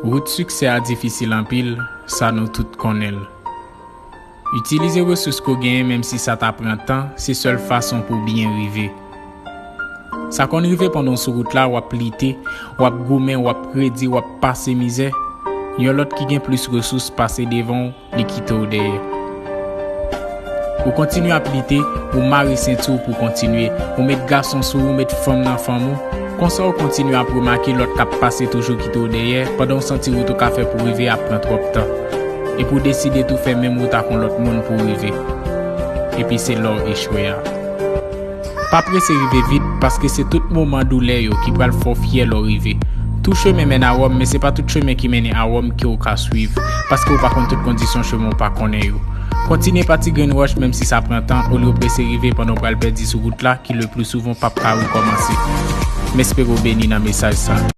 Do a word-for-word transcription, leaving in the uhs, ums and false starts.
Wout siksè a difisil anpil, sa nou tout konnen l. Itilize resous ke w genyen, menm si sa ta pran tan, se sèl fason pou w byen rive. Sa konn rive pandan w sou wout la, w ap lite, w ap goumen, w ap redi, w ap pase mizè. Yon lòt ki gen plis resous pase devan w, li kite w dèyè. Ou kontinye ap lite, ou mare senti w pou kontinye, ou met gason sou ou, ou met fanm nan fanm ou. Konsa w kontinye ap remake lòt k ap pase toujou kite w dèyè, pandan w santi wout ou ka fè pou rive ap pran twòp tan. Epi w deside tou fè menm wout ak yon lòt moun pou rive. Epi se la w echwe a. Pa prese rive vit, paske se tout moman doulè yo ki pral fè w fyè lè w rive. Tout chemen mennen a Wòm, men se pa tout chemen ki mennen a Wòm ke w ka swiv, paske w pa konn tout kondisyon chemen w pa konnen yo. Kontinye pa ti grenn wòch, menm si sa pran tan, olye w prese rive pandan w pral pèdi sou wout la, ki le pli souvan p ap ka rekòmanse. M espere w beni nan mesaj sa.